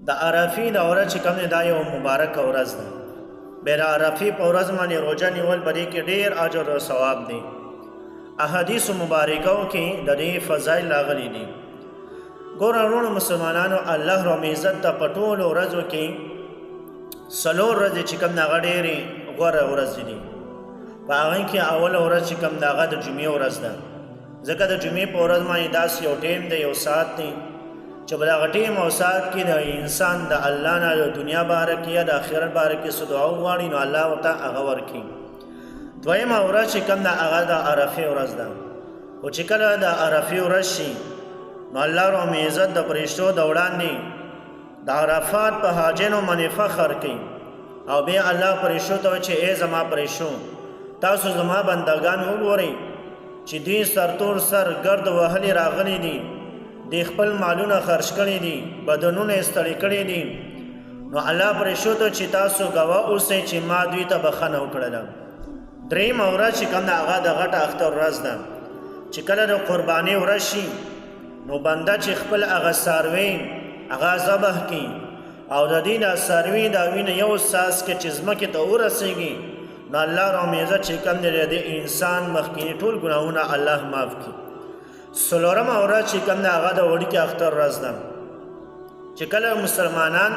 د عرفې د ورځ چې کوم دی دا یو مبارکه ورځ ده. بیا د عرفې په ورځ باندې روژه نیول په دې کې ډېر اجر او ثواب دی. احادیث مبارکو کې د دې فضایل راغلي دي. ګوره وروڼو مسلمانانو، الله رب عزت ته په ټولو ورځو کې څلور ورځې چې کوم هغه ډېرې غوره ورځې دي. په هغې کې اوله ورځ چې کوم هغه د جمعې ورځ ده، ځکه د جمعې په ورځ باندې داسې یو ټیم دی، یو ساعت دی چې په دغه ټیم او ساعت کې د انسان د الله نه د دنیا باره کې یا د آخرت باره کې څه دعا وغواړي نو الله ورته هغه ورکړي. دویمه ورځ چې کوم ده هغه د عرفې ورځ ده، خو چې کله د عرفې ورځ شي نو الله رب عزت د پرښتو د وړاندې د عرفات په حاجینو باندې فخر کوي او بیا الله پرښتو ته وایي چې ای زما پرښتو، تاسو زما بندګان وګورئ چې دوی سرتور سر ګرد وهلي راغلي دي، دوی خپل مالونه خرج کړي دي، بدنونه یې ستړي کړي دي. نو الله پرښتو ته چې تاسو ګواه اوسئ چې ما دوی ته بخښنه وکړله. درېیمه ورځ چې کوم ده هغه د غټه اختر ورځ ده، چې کله د قربانۍ ورځ شي نو بنده چې خپل هغه څاروی هغه ذبح کړي او د دې د څاروي دا وینه یو څاڅکی چې ځمکې ته ورسېږي نو الله رب عزت چې کوم دی د دې انسان مخکیني ټول ګناهونه الله معاف کړي. څلورمه ورځ چې کوم ده هغه د وړوکي اختر ورځ ده، چې کله مسلمانان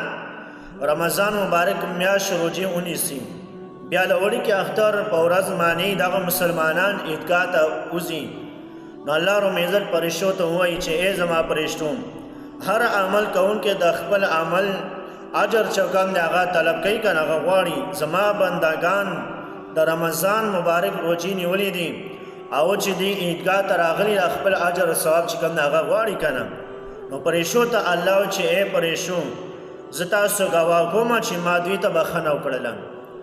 رمضان مبارک میاشت روژې ونیسي بیا د وړوکي اختر په ورځ باندې دغه مسلمانان عیدګاه ته وځي نو الله رب عزت پرښتو ته ووایي چې ای زما پرښتو، هر عمل کوونکی د خپل عمل اجر چې کوم دی هغه طلب کوي که نه هغه غواړي. زما بندګان د رمضان مبارک روژې نیولې دي او چې دی عیدګاه ته راغلي د خپل اجر او ثواب چې کوم دی هغه غواړي که نه. نو پرښتو ته الله وایي چې ای پرښتو، زه تاسو ګواه کوم چې ما دوی ته بخښنه وکړله.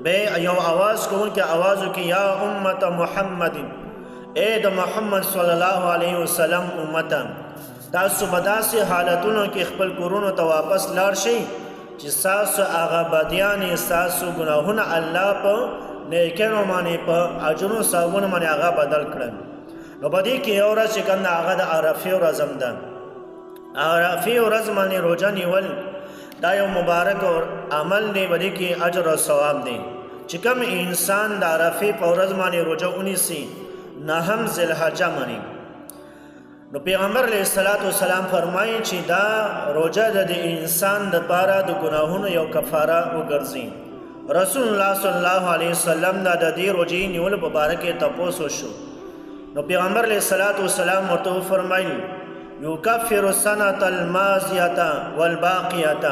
بیا یو اواز کوونکی اواز وکړي یا امت محمد، ای د محمد صلی الله علیه وسلم امته، تاسو به داسې حالتونو کې خپل کورونو ته واپس لاړ شئ چې ستاسو هغه بدیانې، ستاسو ګناهونه الله په نیکانو باندې، په اجرونو ثوابونو باندې هغه بدل کړل. نو په دې کې یو ورځ چې کوم ده هغه د عرفې ورځ هم ده. عرفې ورځ باندې روژه نیول دا یو مبارک عمل دی، په دې کې اجر او ثواب دی. چې کوم انسان د عرفې په ورځ باندې روژه ونیسي نهم ذوالحجه باندې، نو پیغمبر علیه الصلاة والسلام فرمایي چې دا روژه د انسان دپاره د ګناهونو یو کفاره وګرځي. رسول الله صلی الله علیه وسلم دا د دې روژې نیولو په باره کې تپوس وشو، نو پیغمبر علیه الصلاة والسلام ورته وفرمایل یکفر السنة الماضیة والباقیة.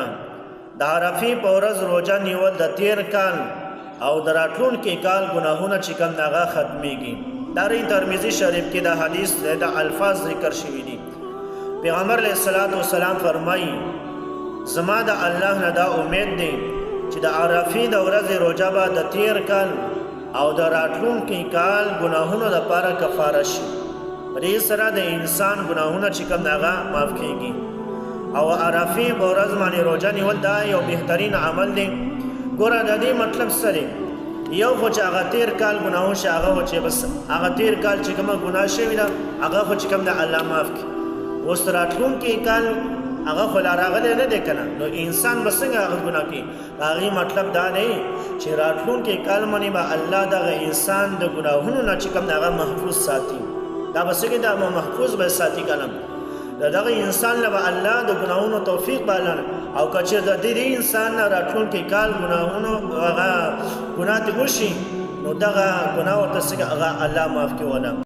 د عرفې په ورځ روژه نیول د تیر کال او د راتلونکي کال ګناهونه چې کوم هغه ختمیږي. دا ری ترمذي شریف کې د حدیث د الفاظ ذکر شوي دي. پیغمبر علیه الصلاة والسلام فرمایي زما د الله نه دا امید دی چې د عرفې د ورځې روژه به د تیر کال او د راتلونکي کال ګناهونو دپاره کفاره شي. په دې سره د انسان ګناهونه چې کوم هغه معاف کیږي. او عرفې په ورځ باندې روژه نیول دا یو بهترین عمل دی. ګوره د دې مطلب څه دی؟ یو خو چې هغه تیر کال ګناه وشي هغه خو چې بس هغه تیر کال چې کومه ګناه شوې ده هغه خو چې کوم ده الله معاف کړي. اوس راتلونکی کال هغه خو لا راغلی نه دی که نه، نو انسان به څنګه هغه ګناه کوي؟ د هغې مطلب دا دی چې راتلونکی کال باندې به الله دغه انسان د ګناهونو نه چې کوم ده هغه محفوظ ساتي. دا به څه کوي؟ دا به محفوظ به ساتي که نه، د دغه انسان له به الله د ګناهونو توفیق به الله، او که چېرته د دې انسان نه راتلونکی کال ګناهونو هغه ګناه ترې وشي نو دغه ګناه ورته څنګه هغه الله معاف کړي وله.